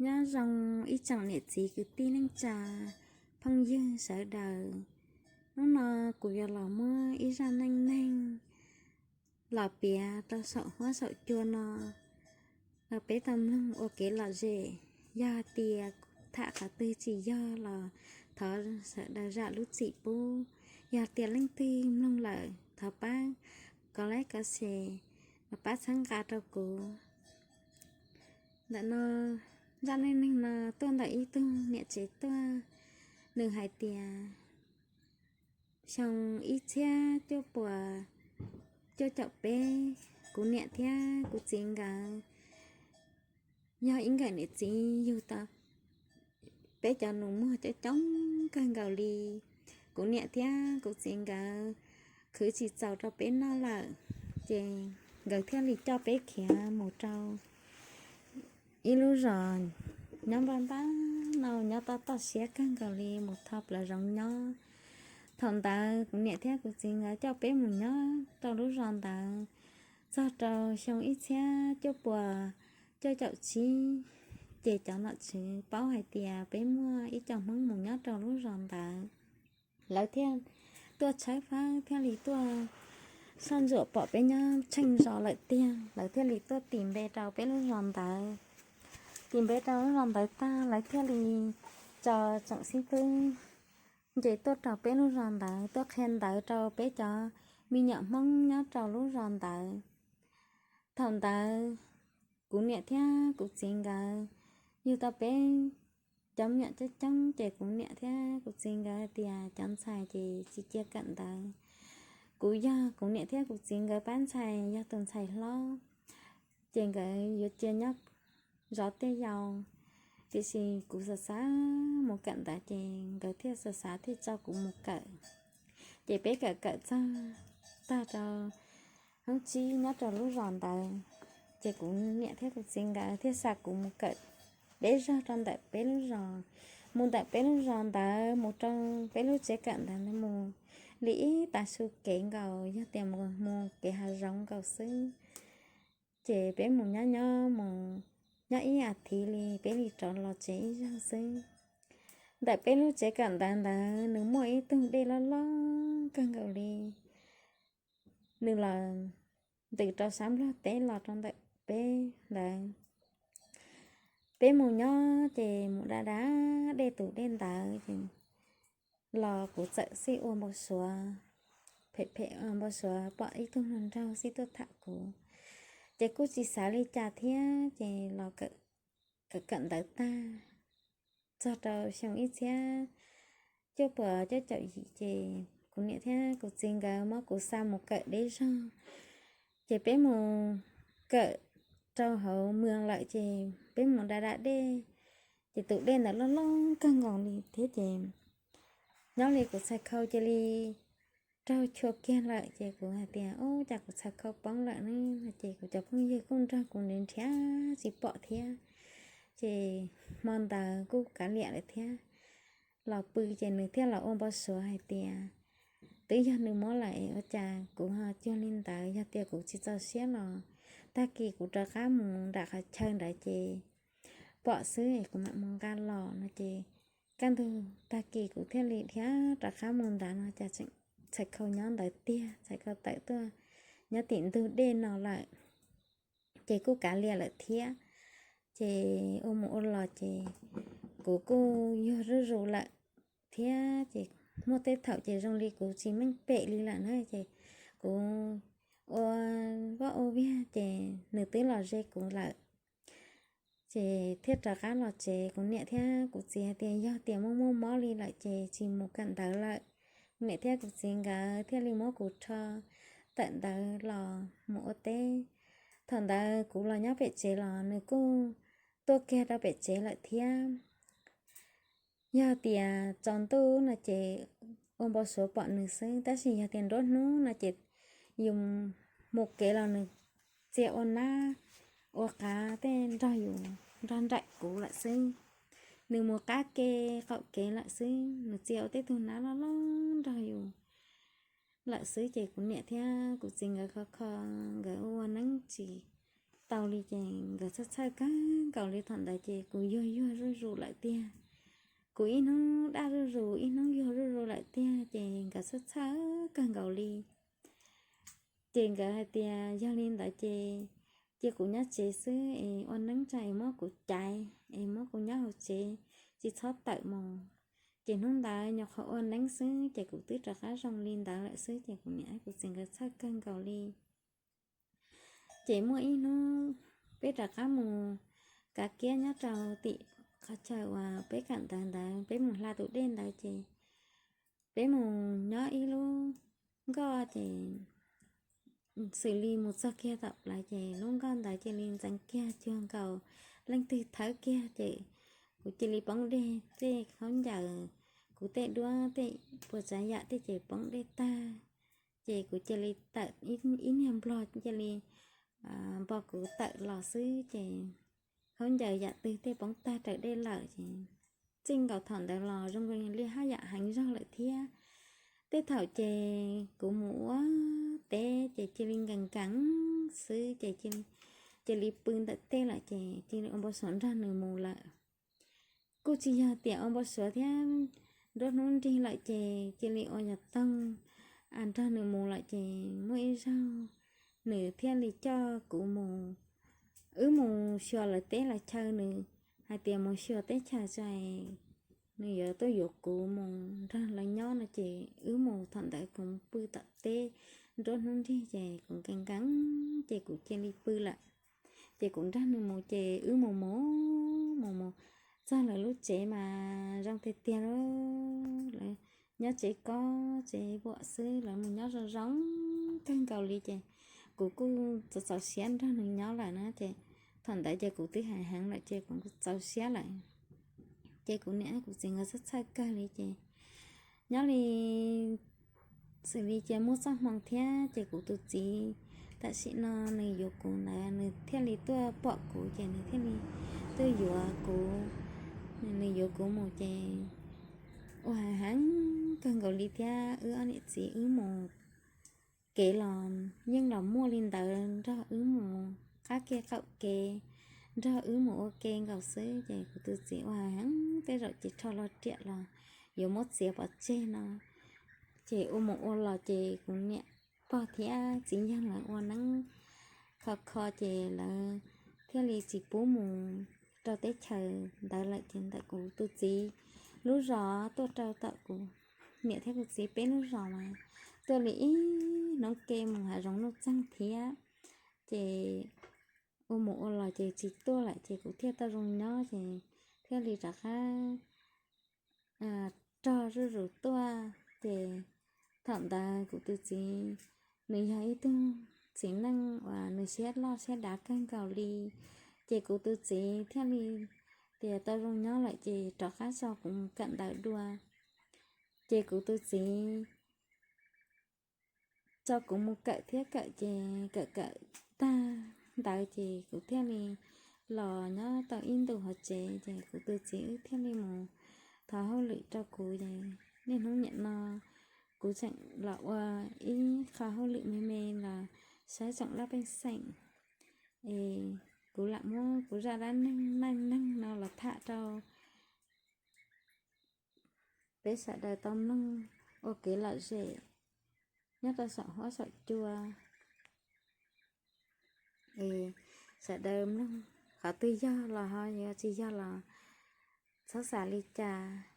Nyob zoo ib tsoom niam txiv kwv tij neej tsa, phooj ywg sawv daws. Hnub no kuv yuav los muab ib zaj neej neeg los piav rau saum huab saum cua no, peb tau mloog ua kev lom zem. Yog tias tham qhov twg tsis yog los thov sawv daws zam lub txim pub. Yog tias leej twg mloog lawm thov pab kov like kov share, pab txhawb nqa rau kuv. Ntawm no, zaj neej neeg no tuaj ntawm ib tug niam tsev tuaj. Nws hais tias xyoo ib txhiab cuaj puas cuaj caum peb, kuv niam thiab kuv txiv nkawd yog ib nkawm niam txiv yug tau peb cov nus muag coob coob kawg nkaus li. Kuv niam thiab kuv txiv nkawd khwv tsis txaus rau peb noj lawm, ces nkawd thiaj li coj peb khiav mus rau ib lub zos nyob npaj npab no, nyob toj toj siab kawg nkaus li, mus tho plaws zoov nyob. Thaum ntawd kuv niam thiab kuv txiv nkawd coj peb mus nyob rau lub zos ntawd txog rau xyoo ib txhiab cuaj puas cuaj caum tsib, ces cov nom tswv paub hais tias peb muaj ib co Hmoob mus nyob rau lub zos ntawd. Lawv thiaj tuaj tshawb fawb, thiaj li tuaj soj ntsuam pom peb nyob tsheej zos lawm tiag, lawv thiaj li tuaj tis npe rau peb lub zos ntawd. Tis npe rau lub zos ntawd tag, lawv thiaj li tso tsoom xib fwb nce tuaj rau peb lub zos ntawd, tuaj qhia ntawv rau peb cov me nyuam Hmoob nyob rau lub zos ntawd. Thaum ntawd kuv niam thiab kuv txiv nkawd yug tau peb cov me nyuam coob coob, ces kuv niam thiab kuv txiv nkawd hais tias cov ntxhais ces tsis cia kawm ntawv. Kuv yog kuv niam thiab kuv txiv nkawd pab ntxhais, yog tus ntxhais hlob, ces nkawd yuav cia nyob zov tej yau. Tiam sis kuv xav xav mus kawm ntawv, ces nkawd thiaj xav xav thiaj tso kuv mus kawm. Ces peb kawm kawm txog tag rau hnub tsib nyob rau lub zos ntawd, ces kuv niam thiab kuv txiv nkawd thiaj xa kuv mus kawm deb zog rau ntawm peb lub zos. Mus ntawm peb lub zos ntawd mus rau peb lub tsev kawm ntawv mus li ib tav su kev nkaus, yog tias mus mus kev hav zoov nkaus xwb. Ces peb mus nyob nyob mus, nyob ib as thiv li peb li rov los tsev ib zaug xwb. Ntawm peb lub tsev kawm ntawv ntawd nws muaj ib tug dej loj loj kawg nkaus li, nws los ntws rau sab Nplog teb los rau ntawm peb ntawd. Peb mus nyob ces mus da da dej tus dej ntawd ces los kuv txawm xij ua npau suav, phem phem ua npau suav pom ib tug hluas nraug xij tuaj tham kuv, ces kuj tsis xav li cas thiab ces los kawm kawm ntawv tag. Txog rau xyoo ib txhiab cuaj puas cuaj caum yim ces kuv niam thiab kuv txiv nkawd muab kuv xa mus kawm deb zog. Ces peb mus kawm rau hauv mws lawm ces peb mus da da dej, ces tus dej ntawd loj loj kawg nkaus li thiab ces nyob li kuv txhais khau cia li raug chua kiag lawm. Ces kuv hais tias, Ub, cas kuv txhais khau poob lawm ne? Ces kuv cov phooj ywg kuj nrog kuv nrhiav nrhiav tsis pom thiab. Ces hmo ntawd kuj kav liam lawm thiab, los pw ces nws thiaj los ua npau suav hais tias twb yog nws muab lawm es ua cas kuv ho cuag li ntawd. Yog tias kuv tsis txaus siab los tag kis kuv rov qab mus nram qhov chaw ntawd ces pom xwb es kuv mam mus nqa los no. Ces kaj ntug tag kis kuv thiaj li dhia rov qab mus ntawd no cas tseem txhais khau nyob ntawd tiag, txhais khau tawm tuaj nyob tim ntug dej no lawm. Ces kuj kav liam lawm thiab, ces ua mus ua los ces kuv kuj yuag zuj zus lawm thiab. Ces muaj tej thaum ces zoo li kuv tsis meej pem li lawm na, ces kuv ua vaj ua viag ces nws twb los ze kuv lawm. Ces thiaj rov qab los tsev, kuv niam thiab kuv txiv hais tias yog tias muaj muaj mob li lawm ces tsis mus kawm ntawv lawm. Kuv niam thiab kuv txiv nkawd thiaj li muab kuv rho tawm ntawd los mus ua teb. Thaum ntawd kuv los nyob pem tsev los nws kuj tuaj kiag rau pem tsev lawm thiab. Yog tias tsaus ntuj no ces ua npau suav pom nws xwb, tab sis yog tias nruab hnub no ces yus mus kev los nws txia ua nab ua qav tej nrog yus, nrog nraim kuv lawm xwb. Nws mus qab ke qaum kev lawm xwb, nws txia ua tej tug nab loj loj nrog yus lawm xwb. Ces kuv niam thiab kuv txiv nkawd kho kho, nkawd ua ua neeb tsis tau li ces nkawd txhawj txhawj kawg nkaus li. Thaum ntawd ces kuv yuag yuag zuj zus lawm tiag. Kuv ib hnub daj zuj zus ib hnub yuag zuj zus lawm tiag ces nkawd txhawj txhawj kawg nkaus li. Ces nkawd hais tias yog li ntawd ces cia kuv nyob tsev xwb es ua neeb tso es muab kuv caiv es muab kuv nyob hauv tsev, tsis txhob tawm mus. Ces hnub ntawd nyuam qhuav ua neeb xwb ces kuv twb rov qab zoo li ntawd lawm xwb ces kuv niam kuv txiv nkawd txhawj kawg nkaus li. Ces muaj ib hnub peb rov qab mus kav kiab nyob rau tim qhov chaw uas peb kawm ntawv ntawd, peb mus hla tus dej ntawd ces peb mus nyob ib lub nkoj ces xws li mus txog kiag tom plawv ces lub nkoj ntawd cia li ntxeev kiag cuag nkaus leej twg thawb kiag ces kuv cia li poob dej, tej khaub ncaws, kuv tej duab tej puas tsav yam tej ces poob dej tag. Ces kuv cia li tawm ib niag nplog cia li npo kuv tawm los xwb ces khaub ncaws yam twg tej poob tag raws dej lawm ces txij nkaus thaum ntawd los zoo li haj yam heev zog lawm thiab. Tej thaum ces kuv mus ua teb ces cia li nkees nkees xwb ces cia li pw ntawm tej lawm ces cia li ua npau suav nrog nws mus lawm. Kuj tsis yog tias ua npau suav thiab, nruab hnub nrig lawm ces cia li ua yog toog nrog nws mus lawm ces muaj ib zaug nws thiaj li coj kuv mus, wb mus xyuas lawv teb lawv chaw, nws hais tias mus xyuas teb chaws tso nws yuav tuaj yuav kuv mus nrog lawv nyob no ces wb mus. Thaum ntawd kuv pw tom teb nruab hnub nrig ces kuv nkees nkees ces kuv cia li pw lawm. Ces kuv nrog nws mus ces wb mus mus mus mus txog lawv lub tsev mas zoo tiag tiag li. Lawv nyob tsev kob tsev vuam xwb, lawv mus nyob zoo zoo kawg nkaus li ces kuv kuj txaus txaus siab nrog nws nyob lawm na ces thaum ntawd ces kuv twb hais heev lawm ces kuv txaus siab lawm. Ces kuv niam kuv txiv nkawd txhawj txhawj kawg li ces nyob li xws li cia muaj txoj hmoo thiab ces kuv tus txiv tam sim no nws yuav kuv ntawd nws thiaj li tuaj pom kuv ces nws thiaj li tuaj yuav kuv. Nws yuav kuv mus ces ua heev kawg nkaus li thiab wb ob niam txiv wb mus kev los yeej los muaj li ntawd nrog wb mus qab ke qaum kev, nrog wb mus ua ke nkaus xwb ces kuv tus txiv ua heev tej zaum ces rho hlo riam los yuav muab txiav pov tseg no. Ces ua mus ua los ces kuv niam pog thiab txiv yawg lawv ua neeb kho kho ces lawv thiaj li tsis pub mus rau teb chaws ntawd lawm ces ntawm kuv tus txiv lub zos tuaj rau tom kuv niam thiab kuv txiv peb lub zos mas tuaj li ib hnub ke mus hav zoov nuj txeeg thiab. Ces ua mus ua los ces tsis tuaj lawm ces kuv thiaj tau zoo nyob ces thiaj li rov qab rog zuj zus tuaj ces thaum ntawd kuv tus txiv nws yog ib tug txiv neej uas nws siab loj siab dav kawg nkaus li. Ces kuv tus txiv thiaj li tias tau zoo nyob lawm ces rov qab tso kuv mus kawm ntawv dua. Ces kuv tus txiv tso kuv mus kawm thiab kawm ces kawm kawm tag ntawd ces kuv thiaj li los nyob tau ib ntus hauv tsev ces kuv tus txiv wb thiaj li mus thov hauj lwm rau kuv es niaj hnub niam no kuv tseem los ua ib qho hauj lwm me me los saib tsoom laj pej xeem es kuv lam muab kuv zaj dab neeg neej neeg no los tham rau peb sawv daws tau mloog ua kev lom zem nyob rau saum huab saum cua. Es sawv daws mloog qhov twg yog los ho, yog tsis yog los txhob xav li cas.